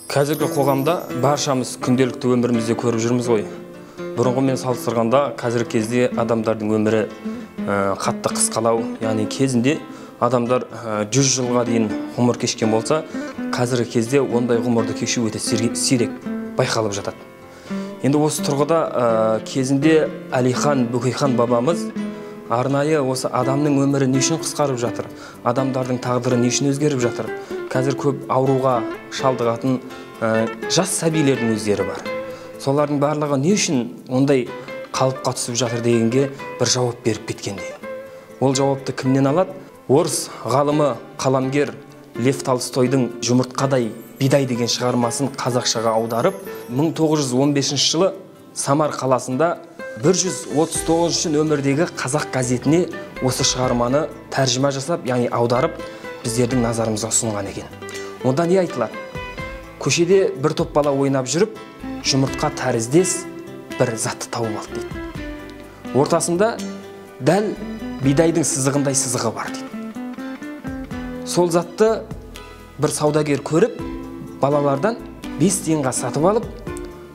Қазіргі қоғамда баршамыз күнделікті өмірімізде көріп жүрміз ғой. Бұрынғымен салыстырғанда қазіргі кезде адамдардың өмірі қатты қысқалау, яғни кезінде адамдар 100 жылға дейін ғұмыр кешкен болса, қазіргі кезде ондай ғұмырды кешу өте сирек байқалып жатады. Енді осы тұрғыда кезінде Әлихан Бөкейхан бабамыз арнайы осы адамның өмірі не үшін қысқарып жатыр, адамдардың тағдыры не үшін өзгеріп жатыр, қазір көп ауруға шалдығатын жас сәбилердің өздері бар. Солардың барлығы не үшін ондай қалыпқа түсіп жатыр дегенге бір жауап беріп кеткендей. Ол жауапты кімнен алады? Орыс ғалымы, қаламгер Лев Толстойдың «Жұмыртқадай бидай» деген шығармасын қазақшаға аударып, 1915 жылы Самар қаласында 139 нөмірдегі Қазақ газетіне осы шығарманы тәржіма жасап, яғни аударып, біздердің назарымызға ұсынған екен. Онда не айтылады? Көшеде бір топ бала ойнап жүріп, жұмыртқа тәріздес бір затты тауып алды дейді. Ортасында дәл бидайдың сызығындай сызығы бар дейді. Сол затты бір саудагер көріп, балалардан 5 тиынға сатып алып,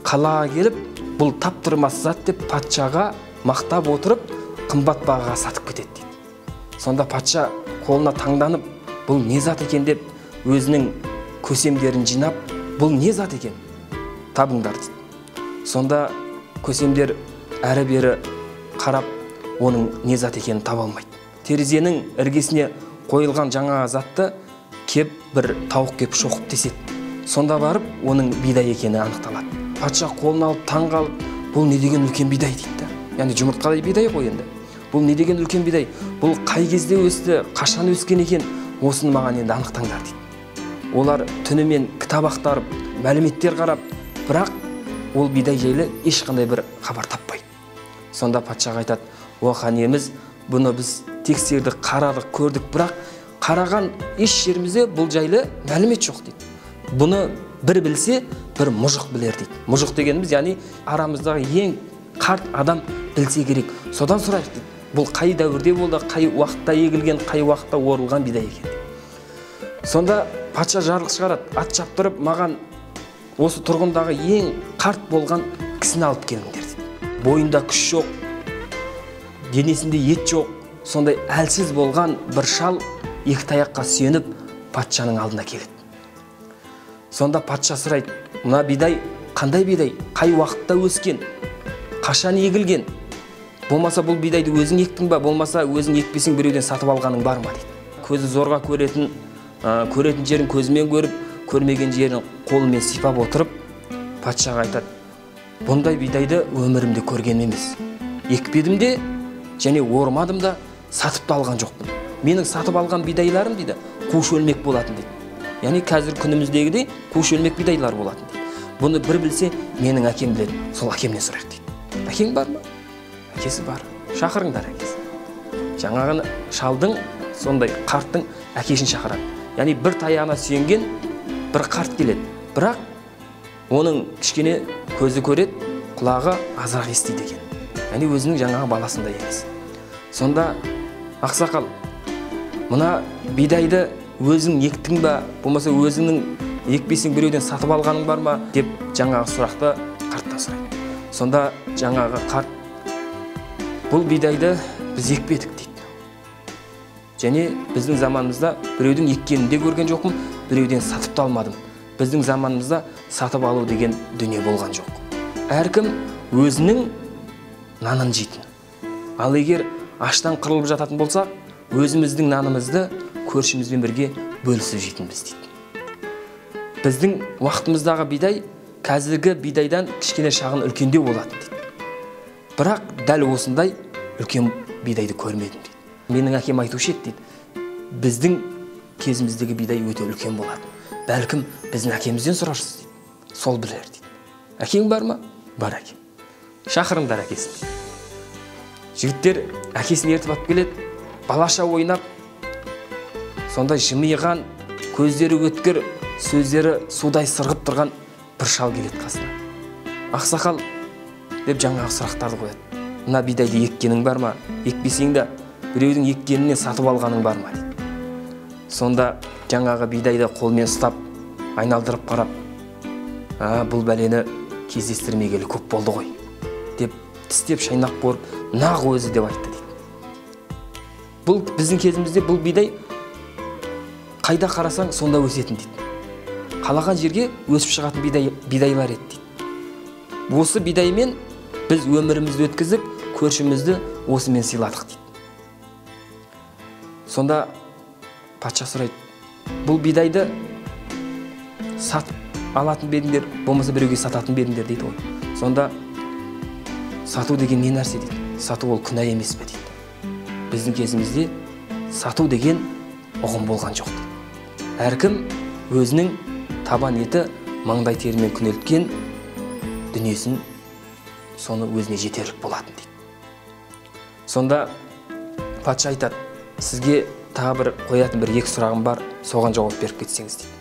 қалаға келіп, бұл таптырмас зат деп патшаға мақтап отырып, қымбат бағаға сатып кетеді дейді. Сонда патша қолына таңданып, бұл не зат екен деп өзінің көсемдерін жинап, бұл не зат екен, табыңдар дейді. Сонда көсемдер әрі-бері қарап, оның не зат екенін таба алмайды. Терезенің іргесіне қойылған жаңа затты кеп бір тауық кеп шоқып теседі. Сонда барып оның бидай екені анықталады. Патша қолына алып таң қалып, бұл не деген үлкен бидай дейді. Яғни жұмыртқадай бидай ғой енді. Бұл не деген үлкен бидай? Бұл қай кезде өсті, қашан өскен екен? Осыны маған енді анықтаңдар дейді. Олар түнімен кітап ақтарып, мәліметтер қарап, бірақ ол бидай жайлы ешқандай бір хабар таппайды. Сонда патшаға айтады: "О хан иеміз, бұны біз тексердік, қарадық, көрдік, бірақ қараған еш жерімізде бұл жайлы мәлімет жоқ" дейді. Бұны бір білсе, бір мұжық білер дейді. Мұжық дегеніміз, яғни арамыздағы ең қарт адам білсе керек. Содан сұрайық дейді. Бұл қай дәуірде болды, қай уақытта егілген, қай уақытта орылған бидай екен. Сонда патша жарлық шығарады, ат шаптырып, маған осы тұрғындағы ең қарт болған кісіні алып келіңдер дейді. Бойында күш жоқ, денесінде ет жоқ, сондай әлсіз болған бір шал екі таяққа сүйеніп патшаның алдына келеді. Сонда патша сұрайды: мына бидай қандай бидай, қай уақытта өскен, қашан егілген, болмаса бұл бидайды өзің ектің ба, болмаса өзің екпесең біреуден сатып алғаның бар ма дейді. Көзі зорға көретін, көретін жерін көзімен көріп, көрмеген жерін қолымен сипап отырып, патшаға айтады: бұндай бидайды өмірімде көрген емес, екпедім де, және ормадым да, сатып та алған жоқпын. Менің сатып алған бидайларым дейді, қу шөлмек болатын дейді. Яғни қазір күніміздегідей қу шөлмек бидайлар болатын дейді. Бұны бір білсе, менің әкем біледі, сол әкемнен сұрайық дейді. Әкең бар ма? Әкесі бар. Шақырыңдар әкесін. Жаңағы шалдың, сондай қарттың әкесін шақырады. Яғни бір таяғына сүйенген бір қарт келеді. Бірақ оның кішкене көзі көреді, құлағы азырақ естиді екен. Яғни өзінің жаңағы баласындай емес. Сонда ақсақал, мына бидайды өзің ектің ба, болмаса өзіңнің екпесең біреуден сатып алғаның бар ма деп жаңағы сұрақты қарттан сұрайды. Сонда жаңағы қарт, бұл бидайды біз екпедік дейді. Және біздің заманымызда біреудің еккенін де көрген жоқпын, біреуден сатып та алмадым. Біздің заманымызда сатып алу деген дүние болған жоқ. Әркім өзінің нанын жейтін. Ал егер аштан қырылып жататын болсақ, өзіміздің нанымызды көршімізбен бірге бөлісіп жейтінбіз дейді. Біздің уақытымыздағы бидай қазіргі бидайдан кішкене шағын үлкендеу болатын дейді. Бірақ дәл осындай үлкен бидайды көрмедім дейді. Менің әкем айтушы еді дейді, біздің кезіміздегі бидай өте үлкен болатын. Бәлкім біздің әкемізден сұрарсыз дейді. Сол білер дейді. Әкең бар ма? Бар әкем. Шақырыңдар әкесін дейді. Жігіттер әкесін ертіп алып келеді, балаша ойнап, сондай жымиған, көздері өткір, сөздері судай сырғып тұрған бір шал келеді қасына. Ақсақал деп жаңағы сұрақтарды қояды. Мына бидайды еккенің бар ма? Екпесең де біреудің еккенінен сатып алғаның бар ма дейді. Сонда жаңағы бидайды қолмен ұстап, айналдырып қарап, Бұл бәлені кездестірмегелі көп болды ғой деп тістеп шайнақ қорып, нақ өзі деп айтты дейді. Бұл біздің кезімізде бұл бидай қайда қарасаң сонда өсетін дейді. Қалаған жерге өсіп шығатын бидайлар еді дейді. Осы бидаймен біз өмірімізді өткізіп, көршімізді осымен сыйладық дейді. Сонда патша сұрайды, бұл бидайды сатып алатын ба едіңдер, болмаса біреуге сататын ба едіңдер дейді ғой. Сонда сату деген не нәрсе дейді. Сату ол күнә емес пе дейді. Біздің кезімізде сату деген ұғым болған жоқ дейді. Әркім өзінің табан еті маңдай терімен күнелткен дүниесін соны өзіне жетерлік болатын дейді. Сонда патша айтады, сізге тағы бір қоятын бір екі сұрағым бар, соған жауап беріп кетсеңіз дейді.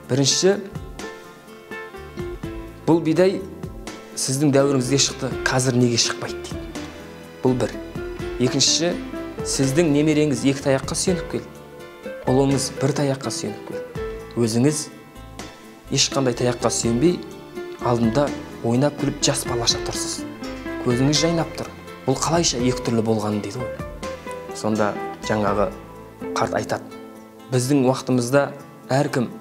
Біріншісі, бұл бидай сіздің дәуіріңізде шықты, қазір неге шықпайды дейді. Бұл бір. Екіншісі, сіздің немереңіз екі таяққа сүйеніп келді, ұлыңыз бір таяққа сүйеніп келді. Өзіңіз ешқандай таяққа сүйенбей, алдында ойнап күліп жас балаша тұрсыз. Көзіңіз жайнап тұр. Бұл қалайша екі түрлі болғаны дейді ғой. Сонда жаңағы қарт айтады, біздің уақытымызда әркім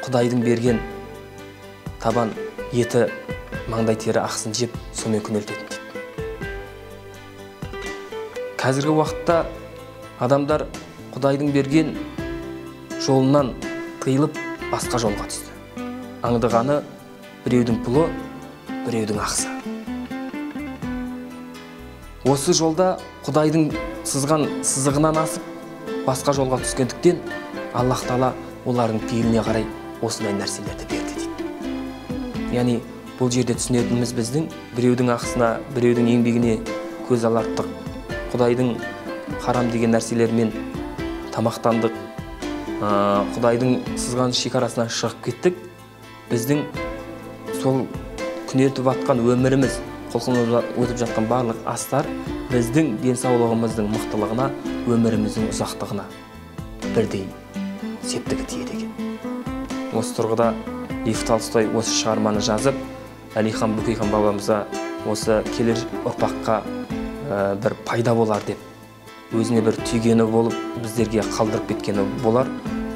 Құдайдың берген табан еті, маңдай тері ақысын жеп, сонымен күнелтетін дейді. Қазіргі уақытта адамдар Құдайдың берген жолынан тыйылып, басқа жолға түсті. Аңдығаны біреудің пұлы, біреудің ақысы. Осы жолда Құдайдың сызған сызығынан асып, басқа жолға түскендіктен Аллах Тағала олардың пейіліне қарай осындай нәрселерді берді дейді. Яғни бұл жерде түсінетініміз біздің біреудің ақысына, біреудің еңбегіне көз аларттық, Құдайдың харам деген нәрселермен тамақтандық, Құдайдың сызған шекарасынан шығып кеттік. Біздің сол күнелтіп атқан өміріміз, құлқынымызда өтіп жатқан барлық астар біздің денсаулығымыздың мықтылығына, өміріміздің ұзақтығына бірдей септігі тиеді екен. Осы тұрғыда Лев Толстой осы шығарманы жазып, Әлихан Бөкейхан бабамызға осы келер ұрпаққа бір пайда болар деп, өзіне бір түйгені болып, біздерге қалдырып кеткені болар.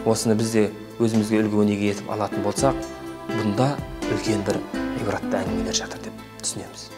Осыны біз де өзімізге үлгі өнеге етіп алатын болсақ, бұнда үлкен бір ғибратты әңгімелер жатыр деп түсінеміз.